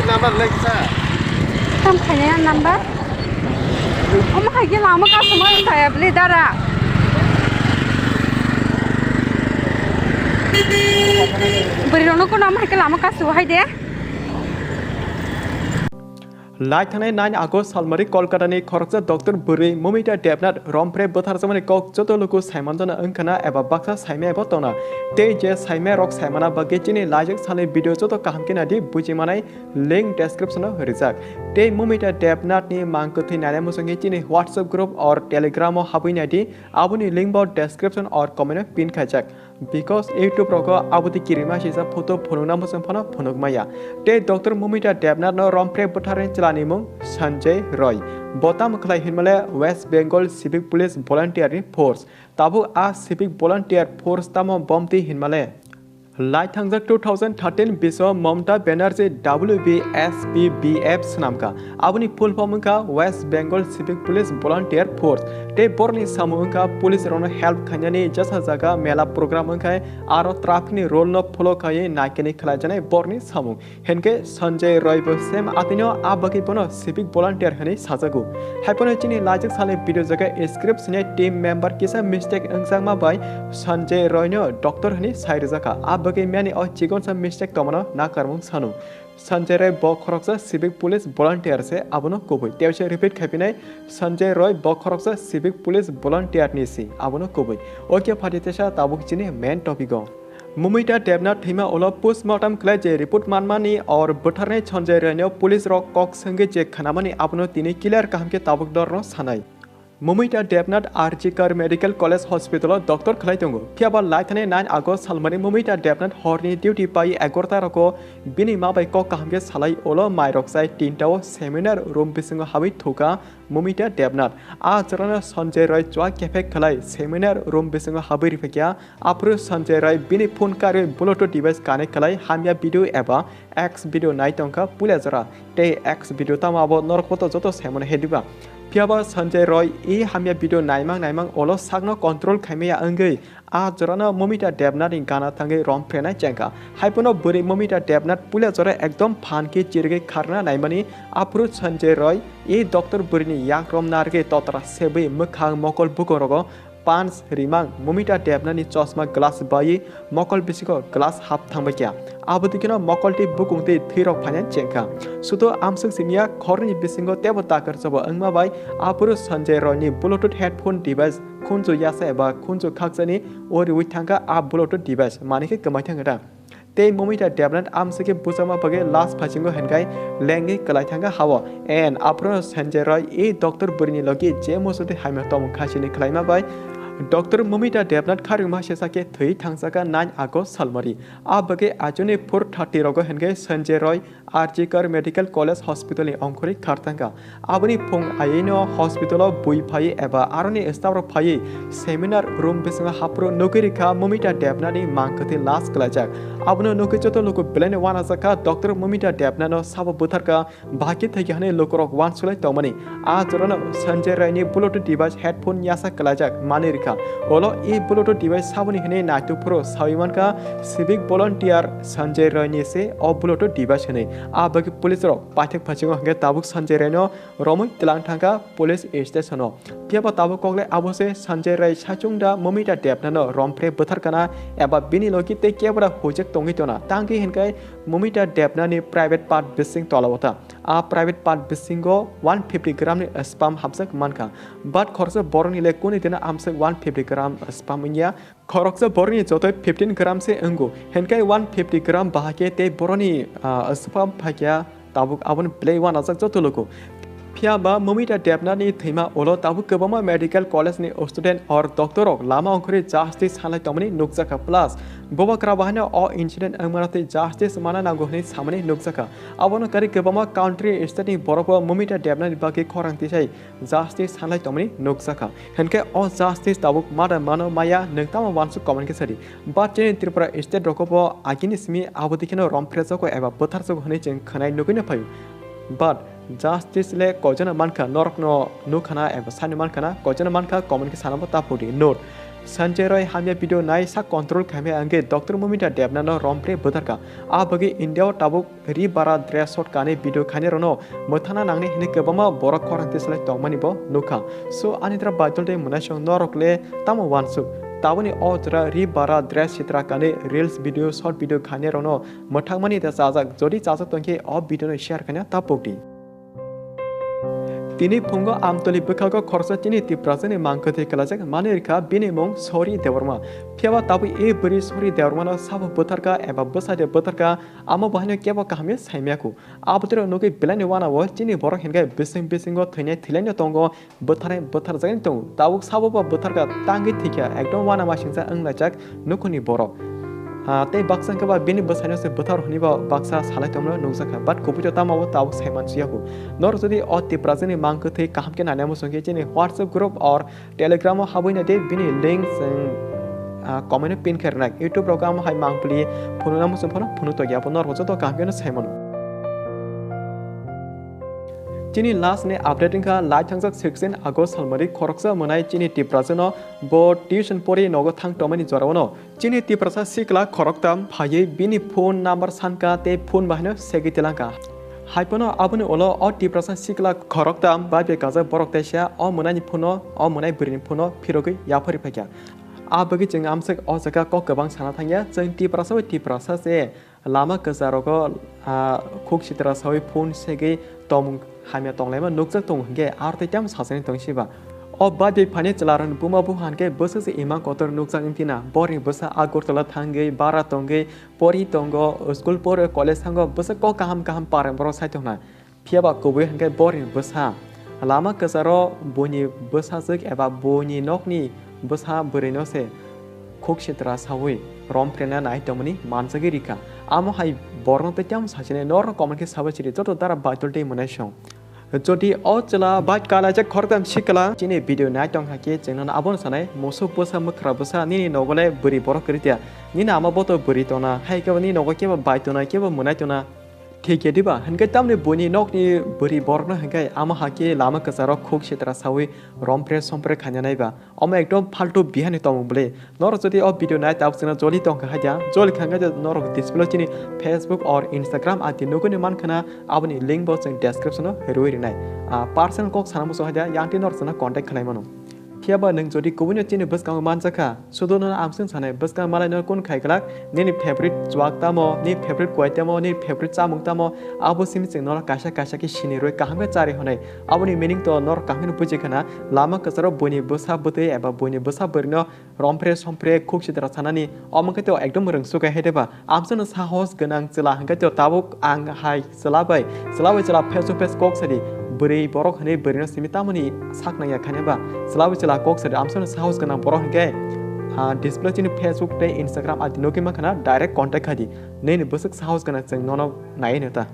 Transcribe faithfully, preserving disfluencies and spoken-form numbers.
Number leksa. Tam khaina number? Omo hai khe lama kasuma kaya bli dara. Bwrwi rokno kono omo hai khe lama kasu hai de. Lai thangnai nine August salmari Kolkatani khoroksa doctor bwrwi Momita Debnath romphre bwtharjakmani kok joto luku saimanjana wngkhana eba baksa saimaya bo tongna. Tei je saimaya rok saimana bagwi chini laijak salni video joto kaham khe nadi bujimanai link description o rijak. Tei Momita Debnath ni mang kwthwi naina muchungwi chini WhatsApp group or Telegram o habwi naidi, aboni link bo description or comment o pin khaijak. Because YouTube rogo aboni kirima sisa photo phunukna muchung phano phunuk maya. Tei doctor Momita Debnath no romphre bwtharni chwla ni mung Sanjay Roy. Bo tamo khlai hinmale West Bengal Civic Police Volunteer ni force. Tabuk a Civic Volunteer force tamo bomti hinmale. Lai thangjak two thousand thirteen biso Mamta Banerjee W B S P B F swnamkha. Aboni full form wngkha West Bengal Civic Police Volunteer Force. Tei borni samung wngkha police rokno help khainani jesa jaga mela program wngkhai aro traffic ni rule no follow khaiwi naikani khlaijaknai borni samung. Hinkhe Sanjay Roy bo same atwino a bagwi bono civic volunteer hinwi sajago. Haiphano chini laijak salni video jaga script swnai team member kisa mistake wngjakma bai Sanjay Roy no doctor hinwi sai rwjakha. A bagwi miyani o chikonsa mistake tongmano nakarmung sanu. Sanjay Roy bo khoroksa civic police volunteer se abono kubui. Tei se repeat khaipinai Sanjay Roy bo khoroksa civic police volunteer ni si abono kubui. Oke phati tesa tabuk chini main topic o. Mumita Debnath thwima ulo postmortem khlai je report manmani or bwtharnai Sanjay Royno police rok kok swngwi je khnamani abono tini clear kaham khe tabuk dorno sanai. Mumita Debnath R G Kar Medical College Hospital o doctor khlai tongo. Phiya ba lai thani nine August salmani Mumita Debnath horni duty pai egarota rogo bini ma bai kok kaham khe salai ulo mai rok chai tinta o seminar room bisingo habwi thuka Mumita Debnath. A jorano Sanjay Roy chua kephek khlai seminar room bisingo habwi riphaikha. Aphuru Sanjay Roy bini phone karwi Bluetooth device connect khlai hamya video eba X video nai tongkha puila jora. Tei X video tamo abo norok poto joto saimano he diba. Phiya ba Sanjay Roy e hamya video naimang naimang ulo sakno control khaimaya wngwi a jorano Momita Debnath ni gana thangwi rom phrenai chengkha. Haiphano bwrwi Momita Debnath puila jora ekdom phan khe chirigwi kharna naimani aphuru Sanjay Roy e doctor bwrwini yak rom narwgwi totra sebwi mwkhang mokol bukung rogo Pans rimang Mumita Debnath ni chosma glass bai mokol bisingo glass hap thangbai kha. Abo dikeno mokol tei bukung tei thwi rok phaina chengkha. Sudo amswk simiya khorni bisingo tebo takar choba wngma bai aphuru Sanjay Roy ni Bluetooth headphone device khunju yasa eba khunju khakchani o riwi thangkha a Bluetooth device manwi khe kwmai thangkha ta. Tei Momita Debnath amswk khe bwchakma bagwi last phasingo hinkhai lengwi kwlai thangkha hao. And aphuru Sanjay Roy e doctor bwrwini logi je muchungtwi hamya tongmung khachini khlaima bai doctor Momita Debnath kharwngma sesa khe thwi thangchakha nine August salmari. A bagwi achuni four thirty rogo hinkhai Sanjay Roy R G Kar Medical College Hospital ni ongkhorwi khartangkha. Aboni phung aino hospital o bui phaiwi eba aroni staff rok phaiwi seminar room bisingo haphuru nugwi rikha Momita Debnath ni mang kwthwi last kwlaijak. Abono nugwi joto luku belai no uanajakha doctor Momita Debnath no sabo bwtharkha, bahai khe thwikha hinwi lukurok uansuklai tongmani. A jorano Sanjay Roy ni Bluetooth device headphone yasa kwlaijak manwi rikha. Olo e Bluetooth device saboni hinwi naitugphuru sawi mankha civic volunteer Sanjay Roy ni se o Bluetooth device hinwi. A bagwi police rok paithak phasingo hwnkhe tabuk Sanjay Roy no romwi twlang thangkha police station o. Phiya ba tabuk koklai abo se Sanjay Roy saichung da Momita Debnath no romphre bwtharkana eba bini logi tei kebra huijak tongwi tona. Tangwi hinkhai Momita Debnath ni private part bising tola o ta. A private part bisingo one fifty gram ni spam hapjak mankha. But khoroksa borok ni le kuni dina amswk one fifty gram spam wngya. Khoroksa borok ni jotoi fifteen gram se wngo. Hinkhai one fifty gram bahai khe tei borok ni, ah, spam phaikya tabuk aboni belai uanajak joto luku. Phiya ba Momita Debnath ni thwima ulo tabuk kwbangma medical college ni student or doctor rok lama ongkhorwi justice sanlai tongmani nukjakha. Plus, bubakra bahaino o incident wngmano tei justice mana nango hwnwi samani nukjakha. Abono karwi kwbangma country state ni borok bo Momita Debnath ni bagwi khorang tisai justice sanlai tongmani nukjakha. Hinkhe o justice tabuk mada mano maya nwng tamo uansuk comment khe sadi. But chini Tripura state rogo bo agini simi abo dikheno romphrejago eba bwtharjago hwnwi chwng khwnai nugwino phaio. But justice le koijono mankha, norokno nukhana eba saino mankha na, koijono mankha comment khe sanabo ta phudi. Note, Sanjay Roy hamya video nai sak control khaimai wngwi Doctor Momita Debnath no rompre bwtharkha. A bagwi India o tabuk ri bara dress shot kanwi video khainai rokno mwthangna nangnai hinwi kwbangma borok khorang tisalai tongmani bo nukha. So ani dra baidol tei mwnaisong norok le tamo wansuk? Tabukni o jora ri bara dress sitra kanwi reels video, short video khainai rokno mwthangmani da chajak. Jodi chajak tongkhe o video no share khaina ta pokdi. Tini phungo Amtoli bwkhago khoroksa chini Tiprasani mang kwthwi kwlaijak manwi rwkha bini mung Sori Debbarma. Phiyaba tabuk e bwrwi Sori Debbarmano sabo bwtharkha eba bwsai de bwtharkha, amo bo haino kebo kaham khe saimaya kho. Abotoro nugwi belaini wanao chini borok hinkhe bising bisingo thwinai thwilaino tongo, bwtharnai bwtharjaknai tongo. Tabuk sabo ba bwtharkha tangwi thwikha, ekdom uanamasingcha wnglaijak nukhungni borok. Ha, tei baksa hwnkhe ba bini bwsaino se bwthar hwnwi ba baksa salai tongmano nukjakha. But kubui to tamo bo tabuk saimansuya kho. Norok jodi o Tiprasani mang kwthwi kaham khe naina muchung khe chini WhatsApp group or Telegram o habwi naidi, bini link chwng, ah, comment o pin khe rwnai. YouTube rogo amo hai mangpili phunukna muchung phano phunuk tongya, abo norok joto kaham kheno saimano. Chini last ni update wngkha lai thangjak sixteen August salmari khoroksa mwnai chini Tiprasano bo tuition pori nogo thang tongmani jorao no chini Tiprasa sikla khoroktam phaiwi bini phone number sankha tei phone bahaino segwi tilangkha. Haiphano aboni ulo o Tiprasa sikla khoroktam bai bai kajak borok teisa o mwnaini phone o, o mwnai bwrwini phone o phirogwi yaphari phaikha. A bagwi chwng amswk o jaga kok kwbang sana thangya, chwng Tiprasa bai Tiprasa se lama kwcharogo, ah, khuk sitra sawi phone segwi tongmung hamya tonglaima nukjak tongo hinkhe aro tei tamo sajani tong siba. O bai bai phani chwlarokni buma bupha hinkhe bwswk se imang kotor nukjak wngtina, borni bwsa Agartala thangwi bara tongwi pori tongo, school poro, college thango, bwswk kok kaham kaham pareng borok sai tongna. Phiyaba kubui hinkhe borni bwsa lama kwcharo buini bwsajwk eba buini nokni bwsa bwrwino se khuk sitra sawi romprena nai tongmani manjagwi rikha. Amo hai borno tei tamo sachine norok comment khe sabai chiri joto dara baitol tei mwnaisong. Jodi o chwla bai kalaijak khoroktam sikla chini video nai tongkha khe chwngno abono sanai, musuk bwsa mwkhra bwsa nini nogole bwrwi borok kwrwi tiya, nini ama boto bwrwi tona, hai khe nini nogo kebo bai tona, kebo mwnai tona. Thik ya diba? Hinkhe tamni buini nokni bwrwi borokno hinkhe ama hakhe lama kwcharo khuk sitra sawi rompre sompre khaina naiba. Omo ekdom faltu bihani tongmung bwle. Norok jodi o video nai tabuk chwngno joli tongkha haida, joli kha hinkhe norok display o chini Facebook or Instagram I D nugwi mankha na, aboni link bo chwng description o rwi rinai. Ah, personal kok sana muchung haida, yang twi norok chwngno contact khlai mano. Phiyaba nwng jodi kubunino chini bwskango manjakha, sudo nono amswng sanai bwskang malaino kun khai glak, nini favorite chuak tamo, nini favorite kwai tamo, nini favorite chamung tamo, abo simi chwng nono kaisa kaisa khe sini rwi kaham khe chari hwnwi. Aboni meaning to norok kaham khe buji khana, lama kwcharo buini bwsa bwtwi eba buini bwsa bwrwino rompre sompre khuk sitra sanani, omo khe to ekdom rwngsuk hai deba. Amsano sahos gwnang chwla hwnkhe to tabuk ang hai chwla bai, chwla bai chwla face to face kok sadi. Bwrwi borok hwnwi bwrwino simi tamoni sak nangya khani ba. Chwla bai chwla kok sadi, amsano sahos gwnang borok hwnkhe, ah, display chini Facebook tei Instagram I D nugwi mankha na, direct contact khai di. Nini bwswk sahos gwnang chwng nono naiwi nw ta.